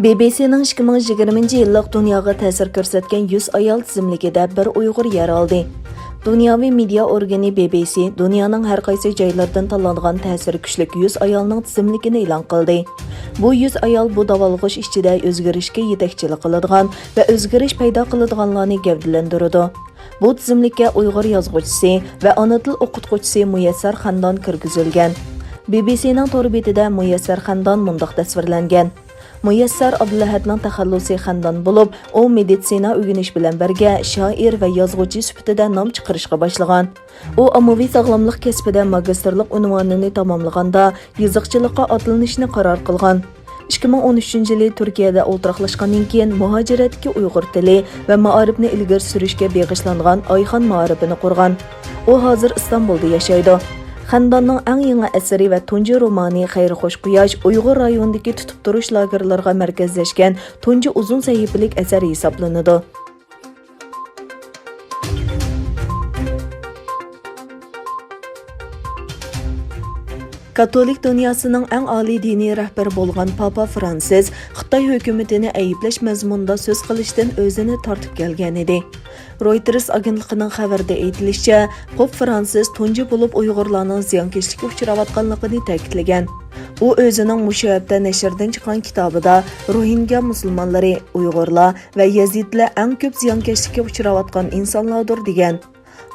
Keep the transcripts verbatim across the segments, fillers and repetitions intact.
بى بى سىنىڭ ئىككى مىڭ يىگىرمىنچى يىللىق دۇنياغا تەسىر كۆرسەتكەن يۈز ئايال تىزىملىكىدە بىر ئۇيغۇر يەر ئالدى. دۇنياۋى مېدىيا ئورگىنى بى بى سى دۇنيانىڭ ھەر قايسى جايلىرىدىن تاللانغان تەسىرى كۈچلۈك يۈز ئايالنىڭ تىزىملىكىنى ئېلان قىلدى. بۇ يۈز ئايال بۇ داۋالغۇش ئىچىدە ئۆزگىرىشكە يېتەكچىلىك قىلىدىغان ۋە ئۆزگىرىش پەيدا قىلىدىغانلارنى گەۋدىلەندۈرىدۇ. بۇ تىزىملىككە ئۇيغۇر يازغۇچىسى ۋە ئانا تىل ئوقۇتقۇچىسى مۇيەسسەر خەندان كىرگۈزۈلگەن. بى بى سىنىڭ تور بېتىدە مۇيەسسەر خەندان مۇنداق تەسۋىرلەنگەن: مۇيەسسەر ئابدۇلئەھەدنىڭ تەخەللۇسى خەندان بولۇپ، ئۇ مېدىتسىنا ئۆگىنىش بىلەن بىرگە شائىر ۋە يازغۇچى سۈپىتىدە نام چىقىرىشقا باشلىغان. ئۇ ئاممىۋى ساغلاملىق كەسپىدە ماگىستىرلىق ئۇنۋانىنى تاماملىغاندا، يېزىقچىلىققا ئاتلىنىشنى قارار قىلغان. ئىككى مىڭ ئون ئۈچىنچى يىلى تۈركىيەدە ئولتۇراقلاشقاندىن كېيىن، مۇھاجىرەتتىكى ئۇيغۇر تىلى ۋە مائارىپنى ئىلگىرى سۈرۈشكە بېغىشلانغان ئايخان مائارىپىنى قۇرغان. ئۇ ھازىر ئىستانبۇلدا ياشايدۇ. خەنداننىڭ ئەڭ يېڭى ئەسىرى ۋە تۇنجى رومانى خەيرخوش قۇياش ئۇيغۇر رايونىدىكى تۇتۇپ تۇرۇش لاگېرلىرىغا مەركەزلەشكەن تۇنجى ئۇزۇن سەھىپىلىك ئەسەر ھېسابلىنىدۇ. كاتولىك دۇنياسىنىڭ ئەڭ ئالىي دىنىي رەھبىرى بولغان پاپا فرانسىس خىتاي ھۆكۈمىتىنى ئەيىبلەش مەزمۇنىدا سۆز قىلىشتىن ئۆزىنى تارتىپ كەلگەنىدى. رويتېرس ئاگېنتلىقىنىڭ خەۋىرىدە ئېيتىلىشىچە، پوپ فرانسىس تۇنجى بولۇپ ئۇيغۇرلارنىڭ زىيانكەشلىككە ئۇچراۋاتقانلىقىنى تەكىتلىگەن. ئۇ ئۆزىنىڭ مۇشۇ ھەپتە نەشردىن چىققان كىتابىدا روھىنگيا مۇسۇلمانلىرى، ئۇيغۇرلار ۋە يەزىدلەر ئەڭ كۆپ زىيانكەشلىككە ئۇچراۋاتقان ئىنسانلاردۇر، دېگەن.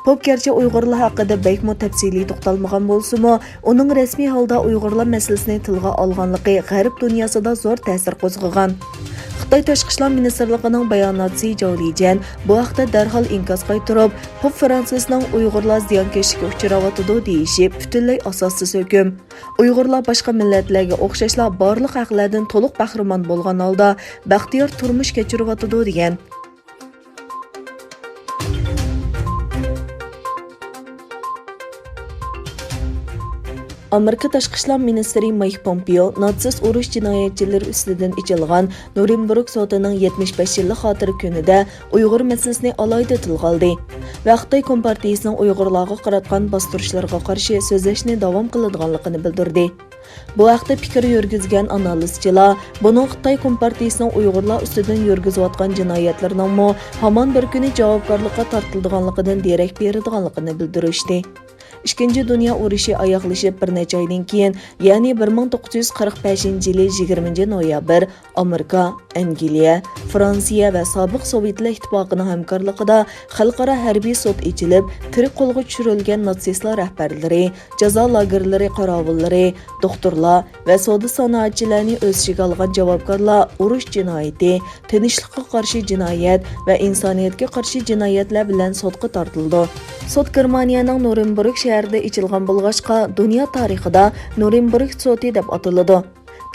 پوپ گەرچە ئۇيغۇرلار ھەققىدە بەكمۇ تەپسىلىي توختالمىغان بولسىمۇ، ئۇنىڭ رەسمىي ھالدا ئۇيغۇرلار مەسىلىسىنى تىلغا ئالغانلىقى غەرب دۇنياسىدا زور تەسىر قوزغىغان. خىتاي تاشقى ئىشلار مىنىستىرلىقىنىڭ باياناتچىسى جاۋ لىجيەن بۇ ھەقتە دەرھال ئىنكاس قايتۇرۇپ، پوپ فرانسىسنىڭ ئۇيغۇرلار زىيانكەشلىككە ئۇچراۋاتىدۇ دېيىشى پۈتۈنلەي ئاساسسىز ھۆكۈم. ئۇيغۇرلار باشقا مىللەتلەرگە ئوخشاشلا بارلىق ھەقلەردىن تولۇق بەھرىمەن بولغان ھالدا بەختىيار تۇرمۇش كەچۈرۈۋاتىدۇ، دېگەن. ئامېرىكا تاشقى ئىشلار مىنىستىرى مايك پومپېئو ناتسىست ئۇرۇش جىنايەتچىلىرى ئۈستىدىن ئېچىلغان نورېنبۇرگ سوتىنىڭ يەتمىش بەش يىللىق خاتىرە كۈنىدە ئۇيغۇر مەسىلىسىنى ئالاھىدە تىلغا ئالدى ۋە خىتاي كومپارتىيىسىنىڭ ئۇيغۇرلارغا قاراتقان باستۇرۇشلىرىغا قارشى سۆزلەشنى داۋام قىلىدىغانلىقىنى بىلدۈردى. بۇ ھەقتە پىكىر يۈرگۈزگەن ئانالىزچىلار بۇنىڭ خىتاي كومپارتىيىسىنىڭ ئۇيغۇرلار ئۈستىدىن يۈرگۈزۈۋاتقان جىنايەتلىرىنىڭمۇ ھامان بىر كۈنى جاۋابكارلىققا تارتىلىدىغانلىقىدىن دېرەك بېرىدىغانلىقىنى بىلدۈرۈشتى. ئىككىنچى دۇنيا ئۇرۇشى ئاياغلىشىپ بىر نەچچە ئايدىن كېيىن، يەنى بىر مىڭ توققۇز يۈز قىرىق بەشىنچى يىلى يىگىرمىنچى نويابىر، ئامېرىكا، ئەنگلىيە، فرانسىيە ۋە سابىق سوۋېتلار ئىتتىپاقىنىڭ ھەمكارلىقىدا خەلقئارا ھەربىي سوت ئېچىلىپ، تىرىك قولغا چۈشۈرۈلگەن ناتسىستلار رەھبەرلىرى، جازا لاگېرلىرى قاراۋۇللىرى، دوختۇرلار ۋە سودا سانائەتچىلەرنى ئۆز ئىچىگە ئالغان جاۋابكارلار ئۇرۇش جىنايىتى، تىنچلىققا قارشى جىنايەت ۋە ئىنسانىيەتكە قارشى جىنايەتلەر بىلەن سوتقا تارتىلىدۇ. سوت گېرمانىيەنىڭ نورېنبۇرگ شەھىرىدە ئېچىلغان بولغاچقا، دۇنيا تارىخىدا نورېنبۇرگ سوتى دەپ ئاتىلىدۇ.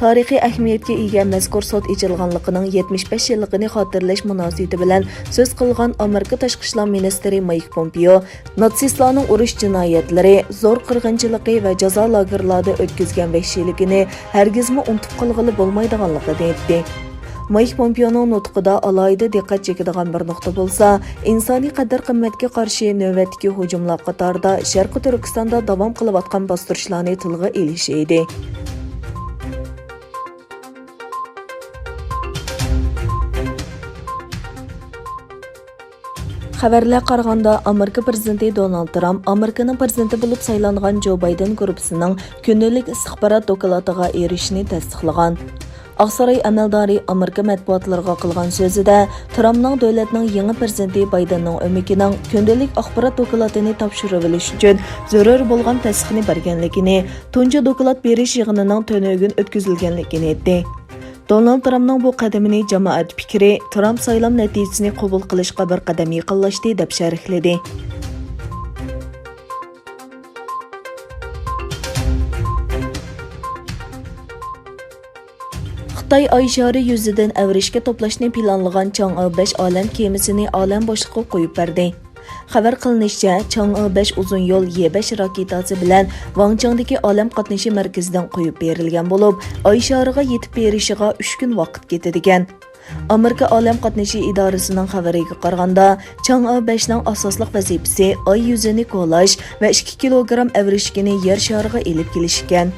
تارىخىي ئەھمىيەتكە ئىگە مەزكۇر سوت ئېچىلغانلىقىنىڭ يەتمىش بەش يىللىقىنى خاتىرىلەش مۇناسىۋىتى بىلەن سۆز قىلغان ئامېرىكا تاشقى ئىشلار مىنىستىرى مايك پومپېئو ناتسىستلارنىڭ ئۇرۇش جىنايەتلىرى، زور قىرغىنچىلىقى ۋە جازا لاگېرلاردا ئۆتكۈزگەن ۋەھشىيلىكىنى ھەرگىزمۇ ئۇنتۇپ قالغىلى بولمايدىغانلىقىنى ئېيتتى. مايك پومپېئونىڭ نۇتقىدا ئالاھىدە دىققەت چېكىدىغان بىر نۇقتا بولسا، ئىنسانىي قەدىر-قىممەتكە قارشى نۆۋەتتىكى ھۇجۇملار قاتارىدا شەرقىي تۈركىستاندا داۋام قىلىۋاتقان باستۇرۇشلارنى تىلغا ئېلىشى ئىدى. خەۋەرلەرگە قارىغاندا، ئامېرىكا پىرېزىدېنتى دونالد ترامپ ئامېرىكىنىڭ پىرېزىدېنتى بولۇپ سايلانغان جو بايدېن گۇرۇپپىسىنىڭ كۈندىلىك ئىستىخبارات دوكلاتىغا ئېرىشىشىنى تەستىقلىغان. ئاقساراي ئەمەلدارى ئامېرىكا مەتبۇئاتلىرىغا قىلغان سۆزىدە، ترامپنىڭ دۆلەتنىڭ يېڭى پىرېزىدېنتى بايدېننىڭ ئۆمىكىنىڭ كۈندىلىك ئاخبارات دوكلاتىنى تاپشۇرۇۋېلىش ئۈچۈن زۆرۈر بولغان تەستىقنى بەرگەنلىكىنى، تۇنجى دوكلات بېرىش يىغىنىنىڭ تۈنۈگۈن ئۆتكۈزۈلگەنلىكىنى ئېيتتى. دونالد ترامپنىڭ بۇ قەدىمىنى جامائەت پىكرى ترامپ سايلام نەتىجىسىنى قوبۇل قىلىشقا بىر قەدەم يېقىنلاشتى، دەپ شەرھلىدى. خىتاي ئاي شارى يۈزىدىن ئەۋرىشكە توپلاشنى پىلانلىغان چاڭئې بەش ئالەم كېمىسىنى ئالەم بوشلۇقىغا قويۇپ بەردى. خەۋەر قىلىنىشىچە، چاڭئې بەش ئۇزۇن يول يې بەش راكېتاسى بىلەن ۋاڭچاڭدىكى ئالەم قاتنىشى مەركىزىدىن قويۇپ بېرىلگەن بولۇپ، ئاي شارىغا يېتىپ بېرىشىغا ئۈچ كۈن ۋاقىت كېتىدىكەن. ئامېرىكا ئالەم قاتنىشى ئىدارىسىنىڭ خەۋىرىگە قارىغاندا، چاڭئې بەشنىڭ ئاساسلىق ۋەزىپىسى ئاي يۈزىنى كولاش ۋە ئىككى كىلوگرام ئەۋرىشكىنى يەر شارىغا ئېلىپ كېلىش ئىكەن.